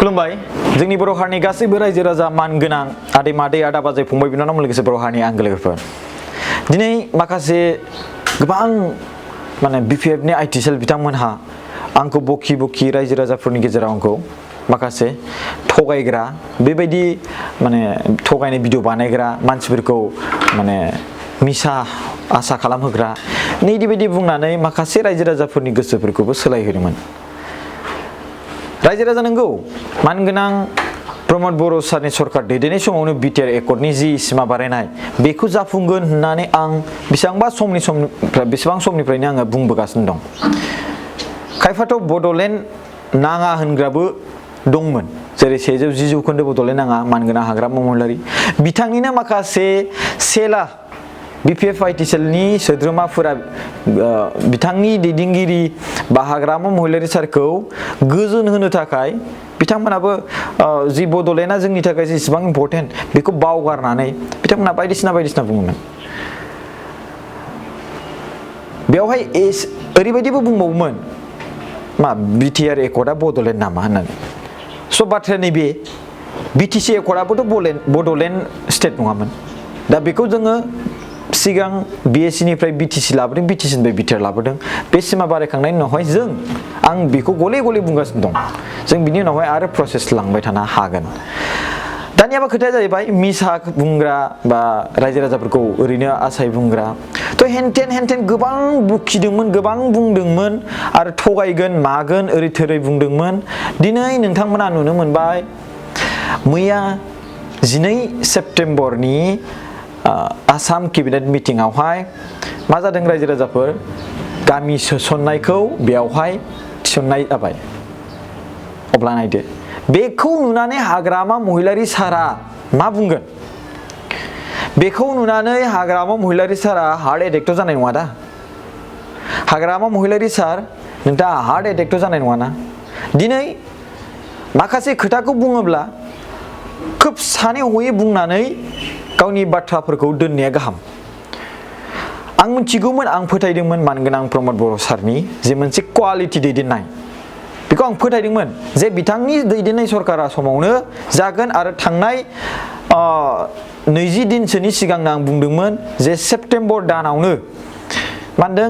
खुलुमबाय जोंनि बर' हारिनि गासैबो रायजो राजा मानगोनां आदै मादै आदा बाजै फंबाय बिनानाव लोगोसे बर' हारिनि आंगो लोगोफोर दिनै माखासे गोबां माने बिपिएफनि आइटिसेल बिथांमोनहा आंखौ बखि रायजो राजाफोरनि गेजेराव आंखौ माखासे थगायग्रा बेबायदि माने थगायनाय भिडिअ बानायग्रा मानसिफोरखौ माने मिसा आसा खालामहोग्रा नैदि बायदि बुंनानै माखासे रायजो राजाफोरनि गोसोफोरखौबो सोलायहोदोंमोन। रायजो राजा नंगौ मानगोनां प्रमद बर' सारनि सरकार दैदेननाय समावनो बिटिआर एकर्डनि जि सिमा बारायनाय बेखौ जाफुंगोन होननानै आं बेसेबां समनिफ्रायनो आङो बुंबोगासिनो दं। खायफाथ' बड'लेण्ड नाङा होनग्राबो दंमोन, जेरै 110 जौखोन्दो बड'लेण्ड नाङा मानगोनां हाग्रामा महिलारि बिथांनिनो माखासे सेला बिपिएफ आइटिसेलनि सोद्रोमाफोरा बिथांनि दैदेनगिरि बा हाग्रामा महिलारि सारखौ गोजोन होनो थाखाय बिथांमोनाबो जि बड'लेण्डआ जोंनि थाखाय जेसेबां इम्पर्टेन्ट बेखौ बावगारनानै बिथांमोना बायदिसिना बुङोमोन। बेवहाय ओरैबायदिबो बुंबावोमोन मा बिटिआर एकर्डआ बड'लेण्ड नामा होननानै। स' बाथ्राया नैबे बिटिसि एकर्डआबोथ' बड'लेण्ड स्टेट नङामोन। दा बेखौ जोङो सिगां बिएससिनिफ्राय बिटिसि लाबोदों, बिटिसिनिफ्राय बिटिआर लाबोदों। बे सिमा बारायखांनायनि उनावहाय आं बेखौ गले बुंगासिनो दं, जों बिनि उनावहाय आरो प्रसेस लांबाय थानो हागोन। दानियाबा खोथाया जाहैबाय मिसा बुंग्रा बा रायजो राजाफोरखौ ओरैनो आसाय बुंग्रा थ' हेनटेन गोबां बुखिदोंमोन, गोबां बुंदोंमोन आरो थगायगोन मागोन ओरै थोरै बुंदोंमोन। दिनै नोंथांमोना नुनो मोनबाय मैया 12 सेप्तेम्बरनि आसाम केबिनेट मिटिंआवहाय मा जादों रायजो राजाफोर गामि सोसननायखौ बेयावहाय थिसननाय जाबाय। अब्ला नायदो बेखौ नुनानै हाग्रामा महिलारि सारा मा बुंगोन? बेखौ नुनानै हाग्रामा महिलारि सारा हार्ट एटेकथ' जानाय नङा दा? हाग्रामा महिलारि सार नोंथाङा हार्ट एटेकथ' जानाय नङाना? दिनै माखासे खोथाखौ बुङोब्ला खोब सानै हयै बुंनानै गावनि बाथ्राफोरखौ दोननाया गाहाम। आं मिथिगौमोन, आं फोथायदोंमोन मानगोनां प्रमद बर' सारनि जे मोनसे क्वालिटि दैदेननाय बेखौ आं फोथायदोंमोन जे बिथांनि दैदेननाय सरकारा समावनो जागोन आरो थांनाय 20 दिनसोनि सिगांनो आं बुंदोंमोन जे सेप्तेम्बर दानावनो मा होनदों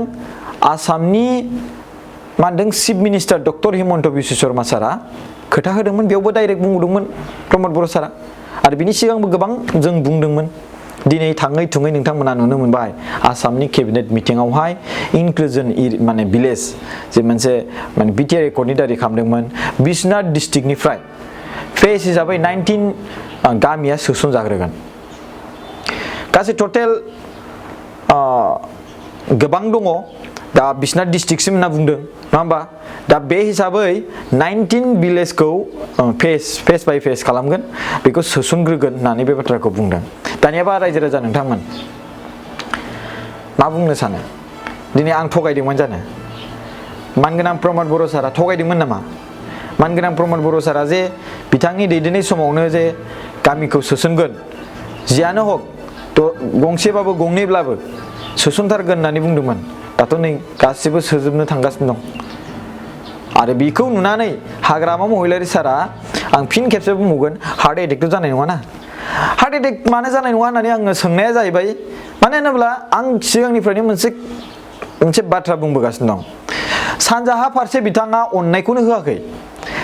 आसामनि chief minister doctor Himanta Biswa Sharma सारा खोथा होदोंमोन, बेयावबो डाइरेक्ट बुंदोंमोन प्रमद बर' सारा आरो बिनि सिगांबो गोबां जों बुंदोंमोन। दिनै थाङै थुङै नोंथांमोना नुनो मोनबाय आसामनि केबिनेट मिटिंआवहाय इनक्लुजन माने भिलेज जे मोनसे माने बिटिआर एकर्डनि दारि खालामदोंमोन। बिश्वनाथ डिस्ट्रिक्टनिफ्राय फेज हिसाबै 19 गामिया सोसनजाग्रोगोन। गासै टटेल गोबां दङ, दा बिश्वनाथ डिस्ट्रिक्टसिम होनना बुंदों नङा होमबा? दा बे हिसाबै 19 भिलेजखौ फेज बाय फेज खालामगोन, बेखौ सोसनग्रोगोन होननानै बे बाथ्राखौ बुंदों। दानियाबा रायजो राजा नोंथांमोन मा बुंनो सानो? दिनै आं थगायदोंमोन जानो? मानगोनां प्रमद बर' सारा थगायदोंमोन नामा? मानगोनां प्रमद बर' सारा जे बिथांनि दैदेननाय समावनो जे गामिखौ सोसनगोन, जियानो हक गंसेबाबो गंनैब्लाबो सोसनथारगोन होननानै बुंदोंमोन। दाथ' नै गासिबो सोजोबनो थांगासिनो दं आरो बेखौ नुनानै हाग्रामा महिलारि सारा आं फिन खेबसे बुंबावगोन हार्ट एटेकथ' जानाय नङाना? हार्ट एटेक मानो जानाय नङा होननानै आङो सोंनाया जाहैबाय, मानो होनोब्ला आं सिगांनिफ्रायनो मोनसे बाथ्रा बुंबोगासिनो दं। सानजाहा फारसे बिथाङा अननायखौनो होआखै,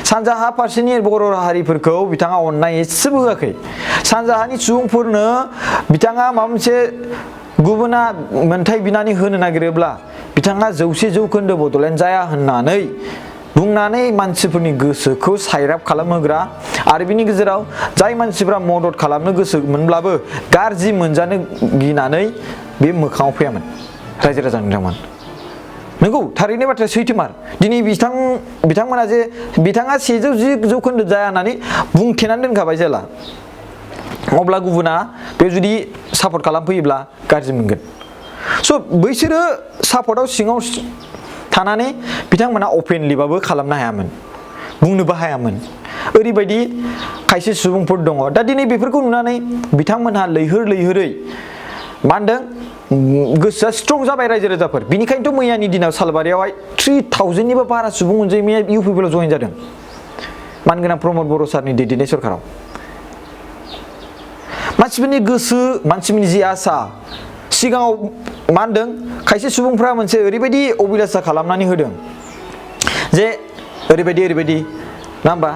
सानजाहा फारसेनि बर' हारिफोरखौ बिथाङा अननाय एसेबो होआखै। सानजाहानि सुबुंफोरनो बिथाङा माबा मोनसे गुबुना मोन्थाय बिनानै होनो नागिरोब्ला बिथाङा 100 जौखोन्दो बड'लेण्ड जाया होननानै बुंनानै मानसिफोरनि गोसोखौ सायराब खालामहोग्रा आरो बिनि गेजेराव जाय मानसिफ्रा मदद खालामनो गोसो मोनब्लाबो गाज्रि मोनजानो गिनानै बे मोखाङाव फैयामोन रायजो राजा नोंथांमोन। नंगौ थारैनो बाथ्राया सैथोमार। दिनै बिथांमोना जे बिथाङा 110 जौखोन्दो जाया होननानै बुंथेनानै दोनखाबाय जेला, अब्ला गुबुना बे जुदि सापर्ट खालामफैयोब्ला गाज्रि मोनगोन। स' बैसोरो सापर्टआव सिङाव थानानै बिथांमोना अपेनलिबाबो खालामनो हायामोन, बुंनोबो हायामोन। ओरैबायदि खायसे सुबुंफोर दङ। दा दिनै बेफोरखौ नुनानै बिथांमोनहा लैहोरै मा होनदों गोसोआ स्ट्रं जाबाय रायजो राजाफोर। बिनिखायनोथ' मैयानि दिनाव सालबारियावहाय 3000निबो बारा सुबुं अनजिमाया इउ पि पि एल आव जइन जादों। मानगोनां प्रमद बर' सारनि दैदेननाय सरकाराव मानसिफोरनि गोसो मानसिफोरनि जि आसा सिगाङाव मा होनदों खायसे सुबुंफ्रा मोनसे ओरैबायदि अबिलासा खालामनानै होदों जे ओरैबायदि नङा होमबा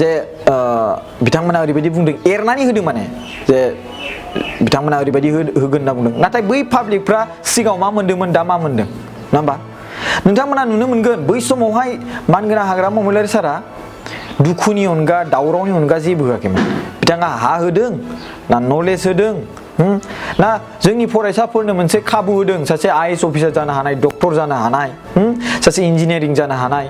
जे बिथांमोना ओरैबायदि बुंदों एरनानै होदों माने जे बिथांमोना ओरैबायदि होगोन होनना बुंदों नाथाय बै पाब्लिकफ्रा सिगाङाव मा मोन्दोंमोन दा मा मोन्दों नङा होमबा नोंथांमोना नुनो मोनगोन बै समावहाय मानगोनां हाग्रामा महिलारि सारा दुखुनि अनगा दावरावनि अनगा जेबो होआखैमोन बिथाङा हा होदों ना नलेज होदों ना जोंनि फरायसाफोरनो मोनसे खाबु होदों सासे आइएएस अफिसार जानो हानाय डक्टर जानो हानाय सासे इन्जिनियारिं जानो हानाय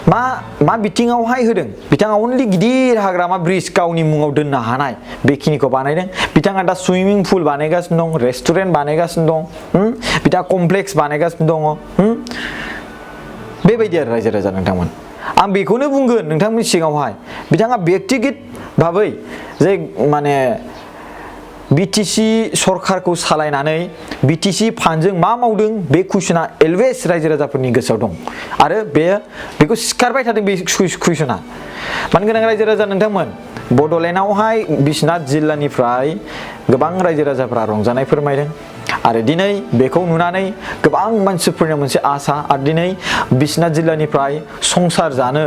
मा बिथिङावहाय होदों बिथाङा अनलि गिदिर हाग्रामा ब्रिज गावनि मुङाव दोननो हानाय बेखिनिखौ बानायदों बिथाङा दा सुइमिं पुल बानायगासिनो दं रेस्टुरेन्ट बानायगासिनो दं बिथाङा कमप्लेक्स बानायगासिनो दङ बेबायदि आरो रायजो राजा नोंथांमोन आं बेखौनो बुंगोन नोंथांमोननि सिगाङावहाय बिथाङा बेक्तिगत भाबै जे माने बिटिसि सरकारखौ सालायनानै बिटिसि फान्डजों मा मावदों बे कुइसना अलवेज रायजो राजाफोरनि गोसोआव दं आरो बेखौ सिखारबाय थादों बे कुइसना मानगोनां रायजो राजा नोंथांमोन बड'लेण्डआवहाय बिश्वनाथ जिल्लानिफ्राय गोबां रायजो राजाफ्रा रंजानाय फोरमायदों आरो दिनै बेखौ नुनानै गोबां मानसिफोरनि मोनसे आसा आरो दिनै बिश्वनाथ जिल्लानिफ्राय संसार जानो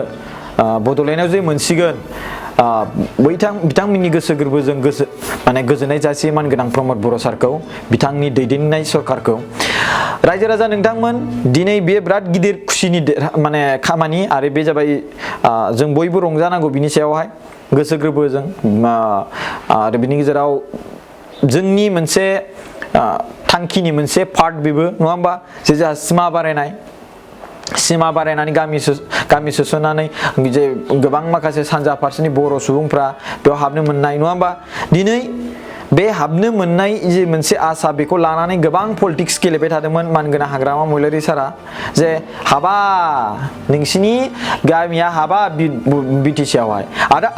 बड'लेण्डआव जे मोनसिगोन बिथांमोननि गोसो गोरबोजों माने गोजोननाय जासियो मानगोनां प्रमद बर' सारखौ बिथांनि दैदेननाय सरकारखौ रायजो राजा नोंथांमोन दिनै बे बिराद गिदिर खुसिनि माने खामानि आरो बे जाबाय जों बयबो रंजानांगौ बिनि सायावहाय गोसो गोरबोजों आरो बिनि गेजेराव जोंनि मोनसे थांखिनि मोनसे पार्ट बेबो नङा होमबा जे जोंहा सिमा बारायनानै गामि सोसननानै जे गोबां माखासे सानजा फारसेनि बर' सुबुंफ्रा बेयाव हाबनो मोननाय नङा होमबा दिनै बे हाबनो मोननाय जे मोनसे आसा बेखौ लानानै गोबां पलिटिक्स गेलेबाय थादोंमोन मानगोनां हाग्रामा महिलारि सारा जे हाबा नोंसिनि गामिया हाबा बिटिसिआवहाय आरो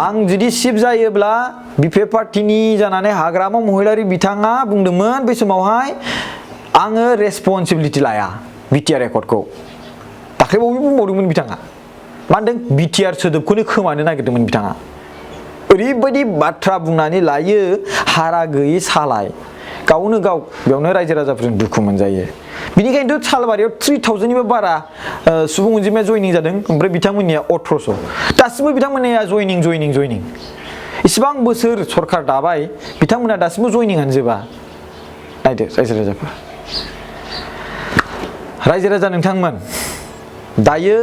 आं जुदि चिफ जायोब्ला बिपिएफ पार्टिनि जानानै हाग्रामा महिलारि बिथाङा बुंदोंमोन बे समावहाय आङो रेसपन्सिबिलिटि लाया बिटिआर रेकर्डखौ दाख्लैबावै बुंबावदोंमोन बिथाङा मा होनदों बिटिआर सोदोबखौनो खोमानो नागिरदोंमोन बिथाङा ओरैबायदि बाथ्रा बुंनानै लायो हारा गैयै सालाय गावनो गाव बेयावनो रायजो राजाफोरजों दुखु मोनजायो बिनिखायनोथ' सालबारियाव 3000निबो बारा सुबुं अनजिमाया जयनिं जादों ओमफ्राय बिथांमोननिया 1800 दासिमबो बिथांमोननिया जयनिं इसिबां बोसोर सरकार दाबाय बिथांमोना दासिमबो जयनिंआनो जोबा नायदो रायजो राजा नोंथांमोन दायो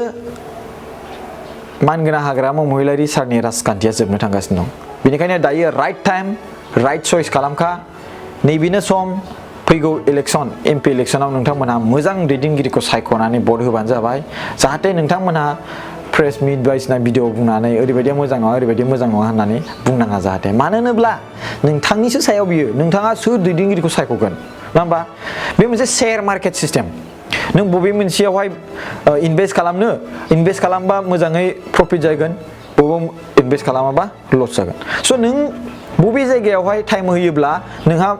मानगोनां हाग्रामा महिलारि सारनि राजखान्थिया जोबनो थांगासिनो दं बेनिखायनो दायो राइट टाइम राइट चइस खालामखा नैबेनो सम फैगौ इलेक्सन एमपि इलेक्सनाव नोंथांमोनहा मोजां दैदेनगिरिखौ सायख'नानै भट होबानो जाबाय जाहाथे नोंथांमोनहा प्रेस मिट बायदिसिना भिडिअ बुंनानै ओरैबायदि मोजां नङा होननानै बुंनाङा जाहाथे मानो होनोब्ला नोंथांनिसो सायाव बियो नोंथाङा सोर दैदेनगिरिखौ सायख'गोन नङा होमबा बे मोनसे शेयार मार्केट सिस्टेम नों बबे मोनसेयावहाय इनभेस्ट खालामबा मोजाङै प्रफिट जागोन बबेयाव इनभेस्ट खालामाबा लस जागोन स' नों बबे जायगायावहाय टाइम होयोब्ला नोंहा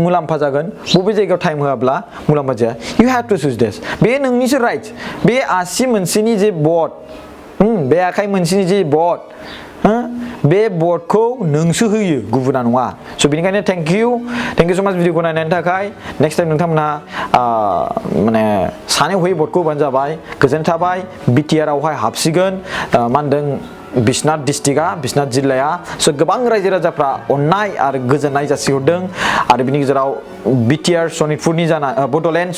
मुलाम्फा जागोन बबे जायगायाव टाइम होआब्ला मुलाम्फा जाया इउ हेभ टु चुज दिस बे नोंनिसो राइट बे आसि मोनसेनि जे भट बे आखाइ मोनसेनि जे भट बे भटखौ नोंसो होयो गुबुना नङा स' बेनिखायनो थेंक इउ सो माच भिडिअखौ नायनायनि थाखाय नेक्स्ट टाइम नोंथांमोनहा माने सानै हयै भटखौ होबानो जाबाय गोजोननाय थाबाय बिटिआरआवहाय हाबसिगोन मा होनदों बिश्वनाथ डिस्ट्रिक्टआ बिश्वनाथ जिल्लाया स' गोबां रायजो राजाफ्रा अननाय आरो गोजोननाय जासिहरदों आरो बिनि गेजेराव बिटिआर सनितपुरनि बड'लेण्ड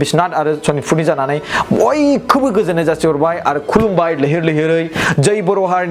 बिश्वनाथ आरो सनितपुरनि जानानै बयखौबो गोजोननाय जासिहरबाय आरो खुलुमबाय लैहोर लैहोरै जै बर' हारिनि